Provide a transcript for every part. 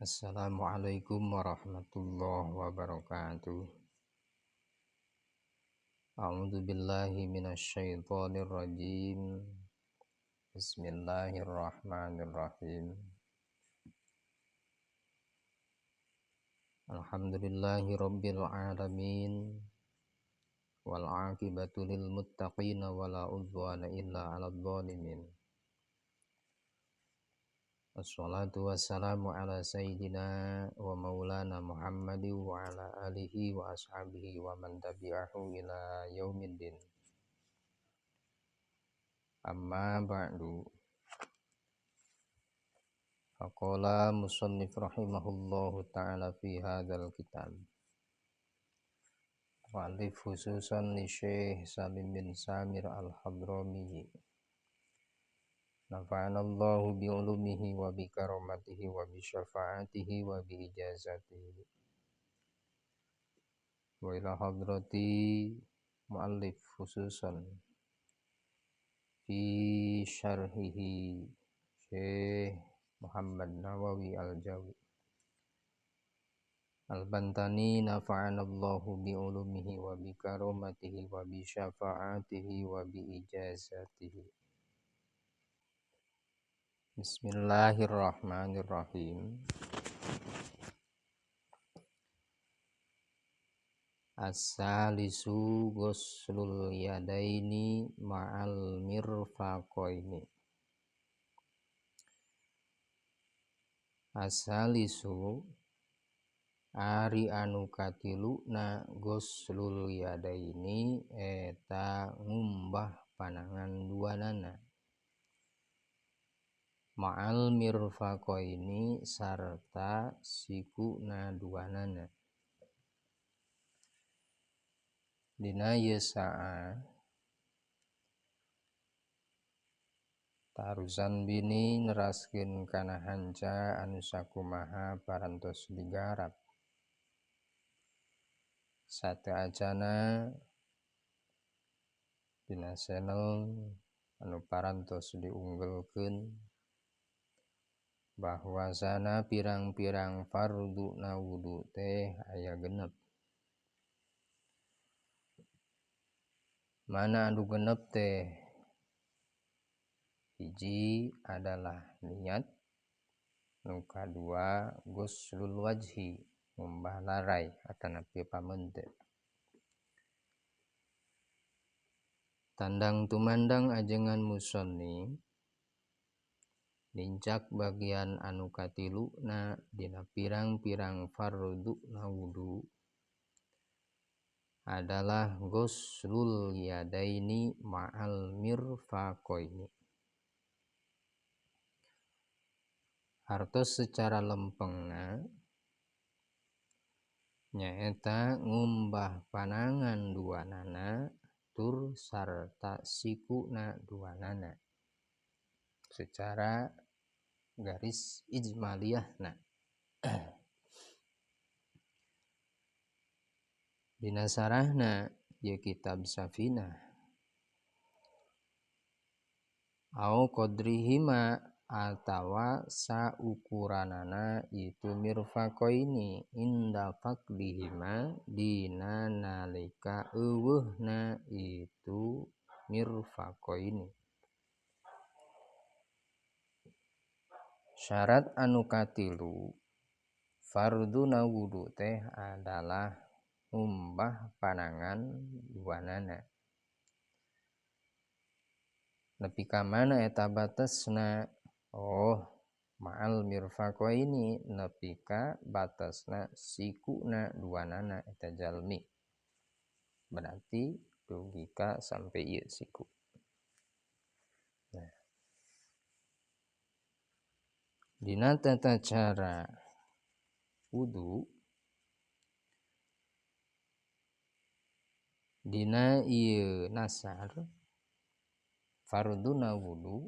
Assalamualaikum warahmatullahi wabarakatuh. A'udzu billahi minasyaitonir rajim. Bismillahirrahmanirrahim. Alhamdulillahi rabbil alamin. Wal 'aqibatu lil muttaqin wala 'udwana illa 'alal zalimin. Assalatu wassalamu ala sayyidina wa maulana Muhammadi wa ala alihi wa ashabihi wa man tabi'ahu ila yaumiddin. Amma ba'du. Faqala musannif rahimahullahu ta'ala fi hadzal kitab. Mu'allif khususan li Syekh Salim bin Samir Al-Hadrami. Nafa'ana Allahu bi'ulumihi wa bi karamatihi wa bi syafa'atihi wa bi ijazatihi. Wa ila hadrati mu'allif khususan fi syarhihi Syekh Muhammad Nawawi Al-Jawi Al-Bantani. Nafa'ana Allahu bi'ulumihi wa bi karamatihi wa bi syafa'atihi wa bi ijazatihi. Bismillahirrahmanirrahim. As-salisu ghuslul yadaini ma'al mirfaqaini. As-salisu ari anu katiluna ghuslul yadaini eta ngumbah panangan duanana ma'al mirfaqaini sarta sikuna duanana. Dina ieu saa tarusan bini neraskeun kana hanca anu sakumaha parantos digarap sateuacana dina channel anu parantos diunggelkeun bahwasana pirang-pirang fardu na wudu teh aya genep. Mana anu genep teh? Hiji adalah niat, nu kadua ghuslul wajhi ngumbah larai atanapi pamente. Tandang tumandang ajengan musannif nincak bagian anu katiluna dina pirang-pirang fardu na wudu adalah ghuslul yadaini ma'al mirfaqaini. Hartos secara lempengna nyaeta ngumbah panangan duanana tur sarta sikuna duanana secara garis ijmaliyahna. Dina sarahna ieu kitab Safinah au qadrihima atawa saukuranana itu mirfaqaini inda faqdihima dina nalika euweuhna itu mirfaqaini. Syarat anu katilu farduna wudu teh adalah ngumbah panangan duanana. Nepi ka mana eta batesna? Oh, ma'al mirfaqaini nepi ka batasna sikuna duanana eta jalmi. Berarti dugi ka sampai ieu siku. Nah, dina tata cara wudu dina ieu nasar farduna wudu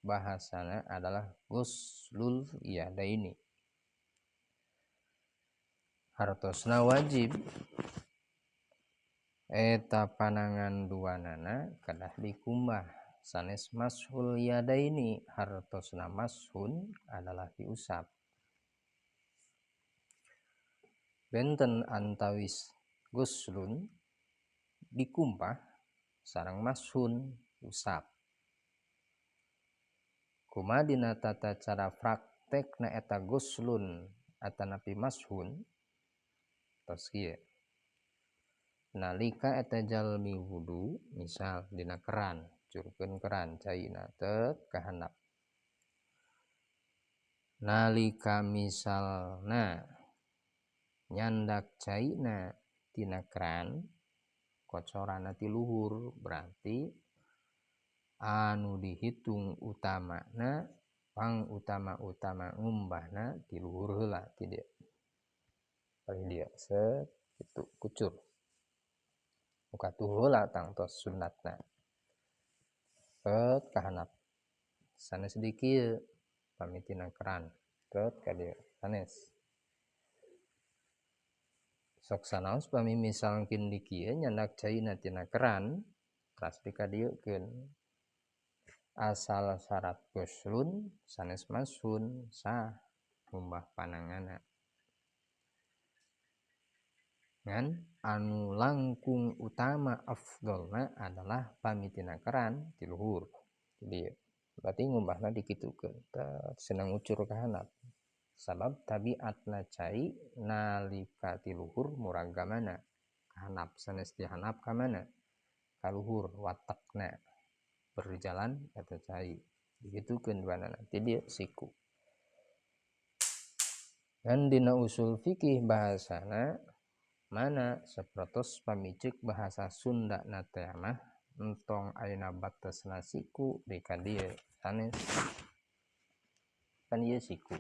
bahasana adalah ghuslul yadaini. Hartosna wajib eta panangan duanana kedah dikumbah. Sanes mashul yadaini hartosna mashun adalah diusap. Benten antawis guslun dikumpah sareng mashun usap. Kumaha dina tata cara praktekna eta guslun atanapi mashun tos kieu. Nalika eta jalmi wudu misal dina keran, curkeun keran caina tet kahandap. Nalika misalna nyandak caina tina keran kocorana ti luhur, berarti anu dihitung utamana pang utama-utama ngumbahna ti luhur heula ti dieu. Paling dieu set kitu kucur. Muka tuh heula tangtos sunatna. Tet kahandap. Sanes di kieu pamitina keran tet ka dieu sanes. Sok sanaos pami misalkeun di kieu nyandak caina tina keran teras dikadieukeun. Asal syarat guslun sanes mashun sah ngumbah pananganna. Ngan anu langkung utama afdolna adalah pamitina keran ti luhur. Jadi berarti ngumbahna dikitukeun teh senang ucur ka handap. Sabab tabiatna cai nalika ti luhur murag ka mana? Ka handap, sanes di handap ka mana? Ka luhur watakna berjalan eta cai. Dikitukeun duanana ti dieu siku. Ngan dina usul fikih bahasana mana sapertos pamicik bahasa Sunda na teh mah entong ayeuna batesna siku di ka dieu sanes kan ieu siku.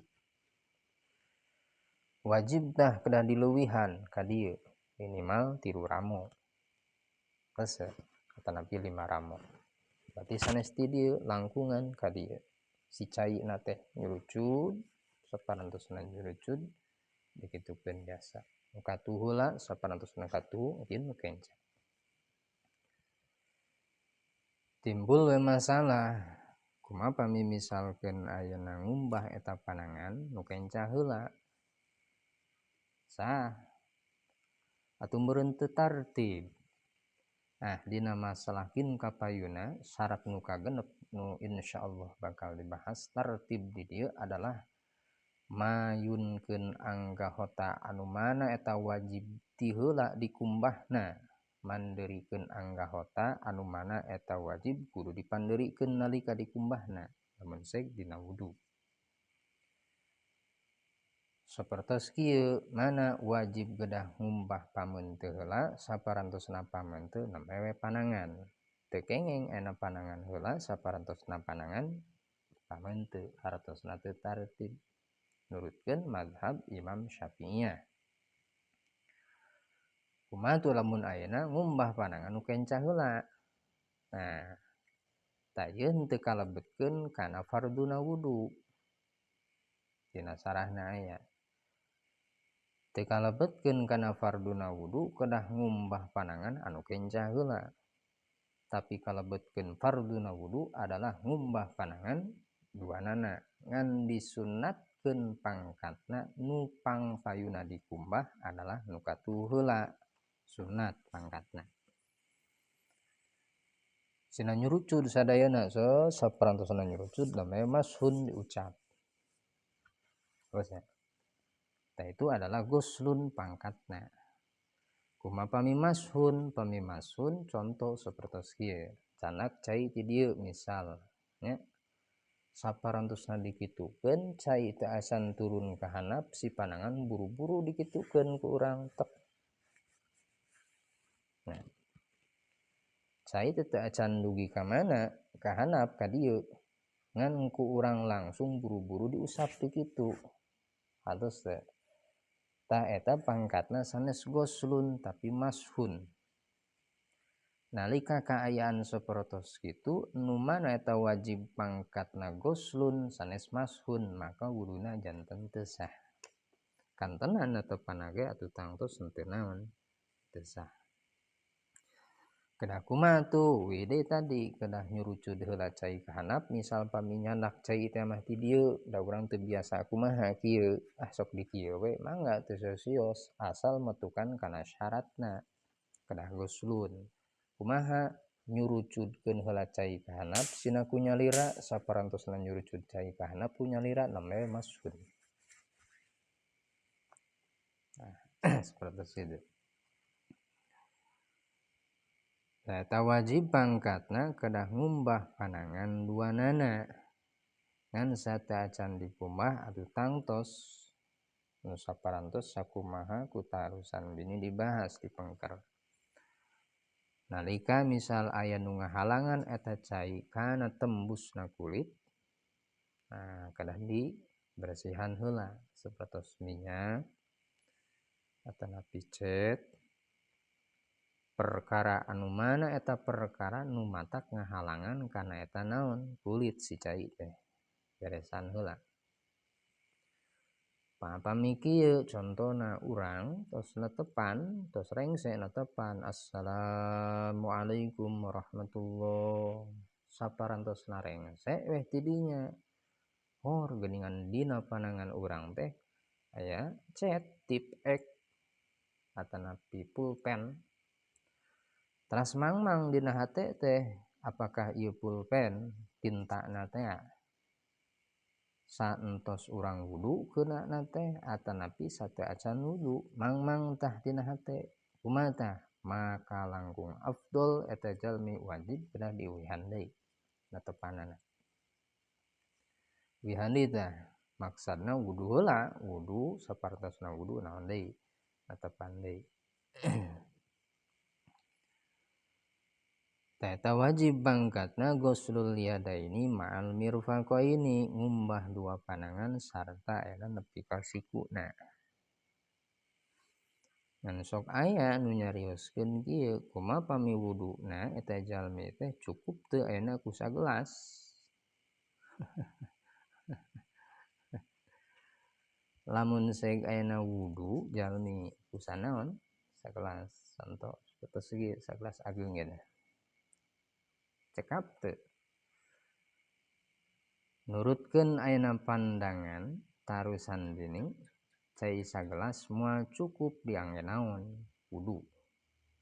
Wajib tah kedah dileuwihan ka dieu minimal 3 ramo. Hese atanapi 5 ramo. Berarti sanes ti dieu langkungan ka dieu. Si caina teh nyurucud saparantosna nyurucud dikitukeun biasa. Nu katuh heula saparantosna katuh mungkin nu kenca. Timbul we masalah kumaha pami misalkeun ayeuna ngumbah eta panangan nu kenca heula. Sah atuh meureun teu tartib. Nah, dina masalah kin kapayuna syarat nu kagenep nu insyaallah bakal dibahas tartib di dieu adalah mayunkeun anggahota anu mana eta wajib ti heula dikumbahna, manderikeun anggahota anu mana eta wajib kudu dipanderikeun nalika dikumbahna lamun seg dina wudu. Sapertos kieu mana wajib gedah ngumbah pameuteuh heula saparantosna pameuteuh nembe panangan. Teu kengeng ena panangan heula saparantosna panangan pameuteuh hartosna teu tartib. Nurutkeun mazhab Imam Syafi'iyah. Kumaha tuh lamun ayeuna ngumbah panangan nu kenca heula. Nah, tah ieu teu kalebetkeun kana farduna wudu. Dina sarahna aya. Teu kalebetkeun kana farduna wudu kedah ngumbah panangan anu kenca heula. Tapi kalebetkeun farduna wudu adalah ngumbah panangan duanana ngan disunatkeun pangkatna nu pangpayuna dikumbah adalah nu katuh heula sunat pangkatna. Sina nyurucud sadayana so saparantosna nyurucud namanya mashun diucap. Terus ya. Tah itu adalah guslun pangkatna. Kumaha pami mashun, pami mashun contoh sapertos kieu. Canak cai ti dieu misal nya. Saparantosna dikitukeun cai teu asan turun ka handap si panangan buru-buru dikitukeun ku urang tek. Nah, cai teh teu acan dugi ka mana? Ka handap ka dieu. Ngan ku urang langsung buru-buru diusap di kitu. Atos teh. Tah eta pangkatna sanes goslun tapi mashun. Nalika kaayaan sapertos kitu nu mana eta wajib pangkatna goslun sanes mashun maka wuduna janten teu sah. Kantenan atau panage atuh tangtos henteu naon teu sah. Kedah kumaha tuh wede tadi kedah nyurucud heula cai ka handap misal pami nyandak cai teh mah ti dieu da urang teu biasa kumaha kieu ah sok di kieu we mangga teu sosios asal metukan kana syaratna kedah goslun kumaha nyurucudkeun heula cai ka handap sina ku nyalira saparantosna nyurucud cai ka handap ku nyalira namanya mashun. Nah, seperti itu. Nah, wajib pangkatna kedah ngumbah panangan dua nana ngan sateuacan dikumbah atuh tangtos nu saparantos sakumaha ku tarusan bini dibahas di pengker. Nalika misal aya nu ngahalangan eta cai kana tembusna kulit, nah kedah dibersihan heula sapertos minyak atanapi cet. Perkara anu mana eta perkara nu matak ngahalangan kana eta naon kulit si cai teh beresan heula. Pami kieu contona urang tos netepan tos rengse netepan assalamualaikum warahmatullah saparantos narengse weh tidinya hor geuningan dina panangan urang teh aya cet tip X atanapi pulpen. Teras mangmang dina hate teh apakah ieu pulpen tintana teh saentos urang wudu keunana teh atanapi sateuacan wudu mangmang tah dina hate kumaha tah maka langkung afdol eta jalmi wajib kedah diuwihan deui netepanana. Uwihan deui tah maksudna wudu heula wudu sapartosna wudu naon deui netepan deui. Eta wajib bangkatna ghuslul yadaini ma'al mirfaqaini ngumbah dua panangan sarta eta nepi ka sikuna. Ngan sok aya nu nyarioskeun kieu kumaha pami wuduna eta jalmi teh cukup teu ayeuna ku sagelas. Lamun seg ayeuna wudu jalmi ku sanaon sagelas santo sapertos ieu sagelas ageung ieu. Cekap teu nurutkeun ayeuna pandangan tarusan bini cai sagelas moal cukup diangge naon wudu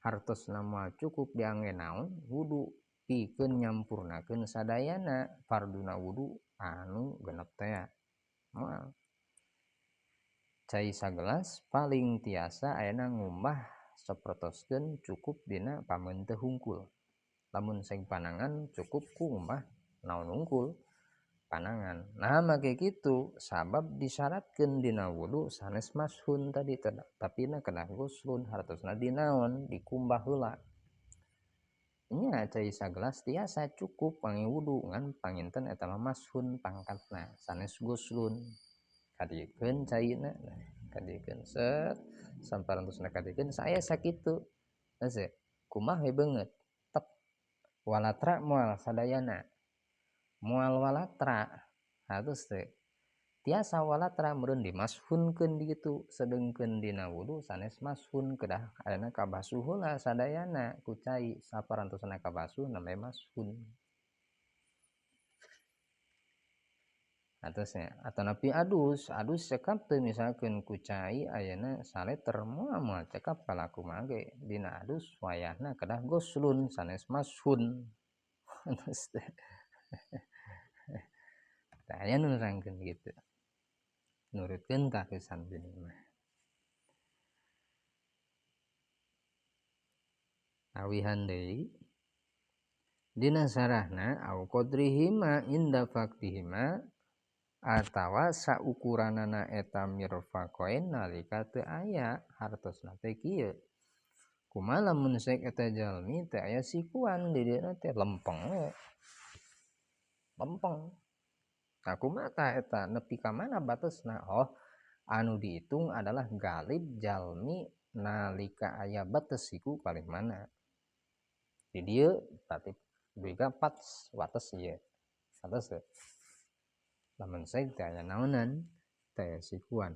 hartosna moal cukup diangge naon wudu pikeun nyampurnakeun sadayana farduna wudu anu genep teh moal cai sagelas paling tiasa ayeuna ngumbah sapertoskeun cukup dina pameuteuh hungkul. Lamun sing panangan cukup ku ngumbah naon hungkul panangan. Nah make kitu sabab disyaratkeun dina wudu sanes mashun tadi tapi na kedah guslun hartosna dinaon dikumbah heula. Nya cai sagelas tiasa cukup pangi wudu ngan panginten eta mah mashun pangkatna sanes guslun. Kadiekeun caina kadiekeun set samparantosna kadiekeun saya sakitu. Hese kumaha we beungeut walatra moal sadayana moal walatra harus teh tiasa walatra meureun dimashunkeun di kitu sedengkeun dina wudu sanes mashun kedah ayeuna kabasuh heula sadayana ku cai saparantosna kabasuh namanya mashun atasnya atanapi adus adus cekap teu misalkeun ku cai ayeuna saleter moal moal cekap kalaku mah ge dina adus wayahna kedah goslun sanes mashun. Tah aya nu nerangkeun kitu nurutkeun tarusan bini mah. Awihan deui dina sarahna au qadrihima inda faqtihima atawa saukuranana eta mirfaqain nalika teu aya hartosna teh kieu kumaha lamun sek eta jalmi teu aya sikuan di dieuna teh lempeng we lempeng. Nah kumaha tah eta nepi ka mana batesna? Oh anu dihitung adalah galib jalmi nalika aya bates siku paling mana di dieu berarti dugi ka wates ieu wates teh. Lamun seg teh aya naonan teh sikuan.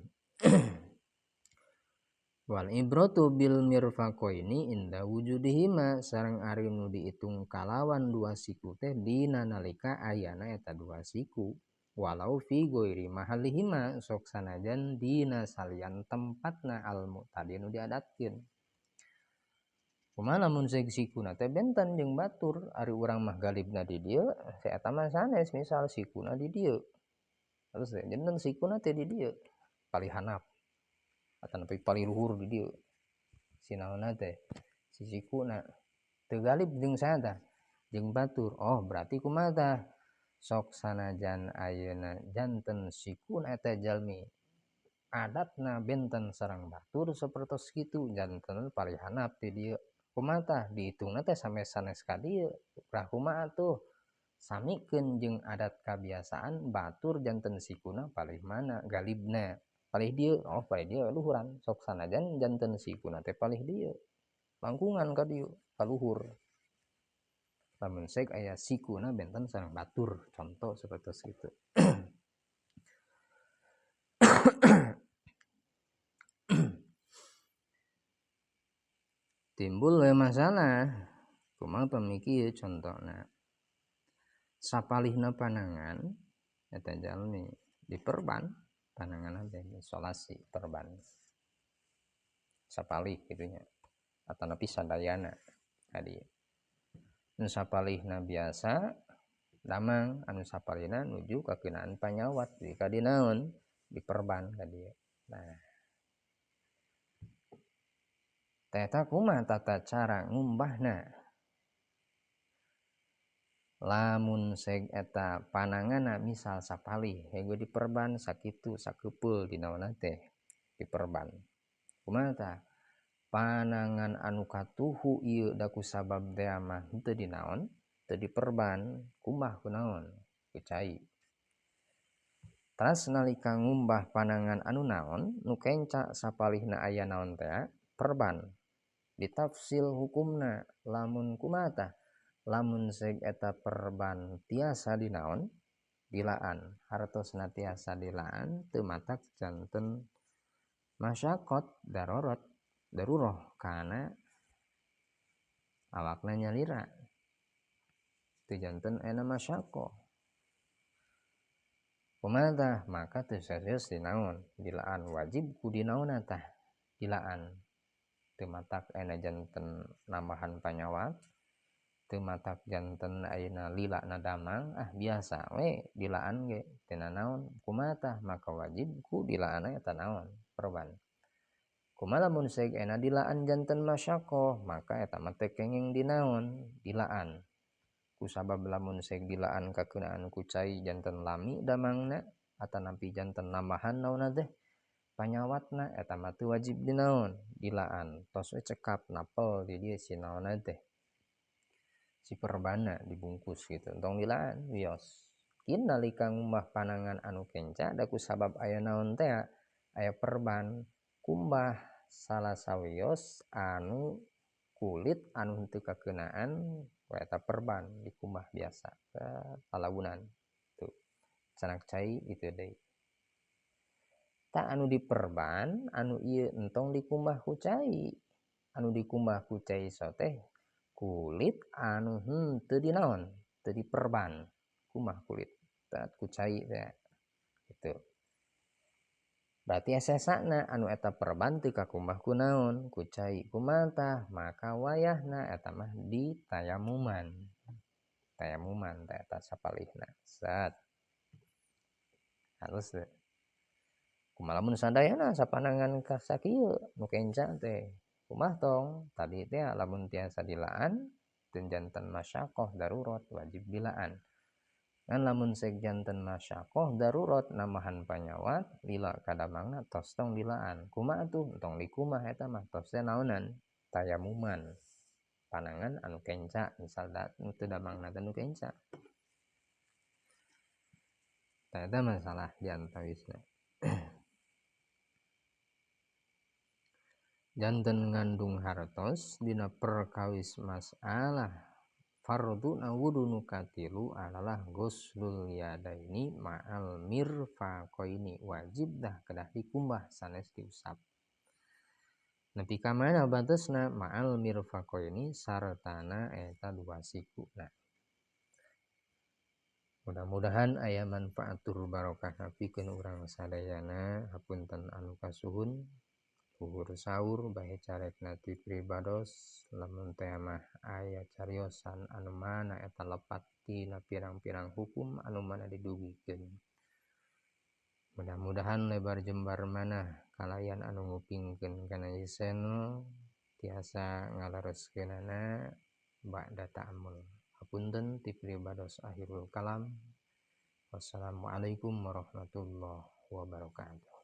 Wal ibratu bil mirfaqaini inda wujudihima sareng ari nu diitung kalawan dua siku teh dina nalika ayana eta dua siku walau fi ghairi mahallihima sok sanajan dina salian tempatna al mu'tadi nu diadatkeun. Kumaha lamun seg sikuna teh benten jeung batur ari urang mah galibna di dieu si eta mah sanes misal sikuna di dieu terus jeneng sikuna teh di dieu palih hanap atanapi palih luhur di dieu sinaonna teh si sikuna teu galib jeung saha tah jeung batur. Oh berarti kumaha tah sok sanajan ayeuna janten sikuna eta jalmi adatna benten sareng batur sapertos kitu janten palih hanap di dieu kumaha tah dihitungna teh sampe sanes ka dieu rah kumaha tuh samikeun jeung adat kabiasaan batur janten sikuna palih mana galibna palih dieu. Oh palih dieu luhuran sok sanajan janten sikuna teh palih dieu langkungan ka dieu ka luhur lamun sek aya sikuna benten sareng batur contoh seperti itu. Timbul we masalah kumaha pamikir contohna sapalihna panangan eta jalmi diperban panangan teh isolasi perban sapalih kitu nya atanapi sadayana tadi nu sapalihna biasa damang anu sapalihna nuju kakenaan panyawat di kadi naon diperban ka dieu. Nah teta kumaha tata cara ngumbahna lamun seg eta pananganna misal sapalih hege diperban sakitu sakeupul dinaonna teh diperban kumaha tah panangan anu katuhu ieu da kusabab teh mah henteu dinaon teu diperban kumbah kunaon ku cai. Teras nalika ngumbah panangan anu naon nu kenca sapalihna aya naon teh perban ditafsil hukumna lamun kumaha tah lamun seg eta perban tiasa dinaon dilaan hartosna tiasa dilaan teu matak janten masyaqat darurat daruroh kana awakna nyalira teu janten aya masyaqah kumaha tah maka teu serius dinaon dilaan wajib ku dinaonna tah dilaan teu matak aya janten nambahan panyawat teu matak janten ayeuna lila na damang ah biasa we dilaan ge teu nanaon kumaha tah maka wajib ku dilaanna eta naon perban. Kumaha lamun seg ena dilaan janten masyaqah maka eta mah teu kenging dinaon dilaan kusabab lamun seg dilaan kakeunaan ku cai janten lami damangna atanapi janten nambahan naonna teh panyawatna eta mah teu wajib dinaon dilaan tos we cekap napel di dieu si naonna teh si perbana dibungkus gitu entong dilaan wios. Kin nalika ngumbah panangan anu kenca da kusabab aya naon teh aya perban kumbah salah sawios anu kulit anu henteu kakeunaan eta perban dikumbah biasa palawunan tuh canak cai itu deui. Ta anu diperban anu ieu entong dikumbah ku cai anu dikumbah ku cai soteh kulit anu henteu dinaon teu diperban kumbah kulit tat ku cai teh gitu. Berarti sesana anu eta perban teu kakumbah ku naon ku cai kumaha tah maka wayahna eta mah ditayamuman tayamuman teh eta sapalihna sat halus teh kumaha lamun sadayana sapanangan ka sakieu nu kenca teh kumaha tong tadi teh lamun tiasa dilaan teu janten masyaqah darurat wajib dilaan. Ngan lamun seg janten masyaqah darurat namahan panyawat lila kadamangna tos tong dilaan kumaha atuh tong dikumah eta mah tos teh naonan tayamuman panangan anu kenca misal da nu teu damangna teh nu kenca tah eta masalah di antawisna. Janten ngandung hartos dina perkawis masalah fardu na wudu nu katilu adalah ghuslul yadaini ma'al mirfaqaini wajib dah kedah dikumbah sanes diusap. Nepi ka mana batesna ma'al mirfaqaini sartana eta dua sikuna. Mudah-mudahan aya manfaat tur barokah pikeun urang sadayana. Hapunten anu kasuhun luhur saur bahe carekna ti pribados lamun teh mah aya cariosan anu mana eta lepat tina pirang-pirang hukum anu mana didugikeun. Mudah-mudahan lebar jembar mana kalayan anu ngupingkeun kana ieu channel tiasa ngalereskeunana ba'da ta'ammul. Hapunten ti pribados akhirul kalam. Wassalamualaikum warahmatullahi wabarakatuh.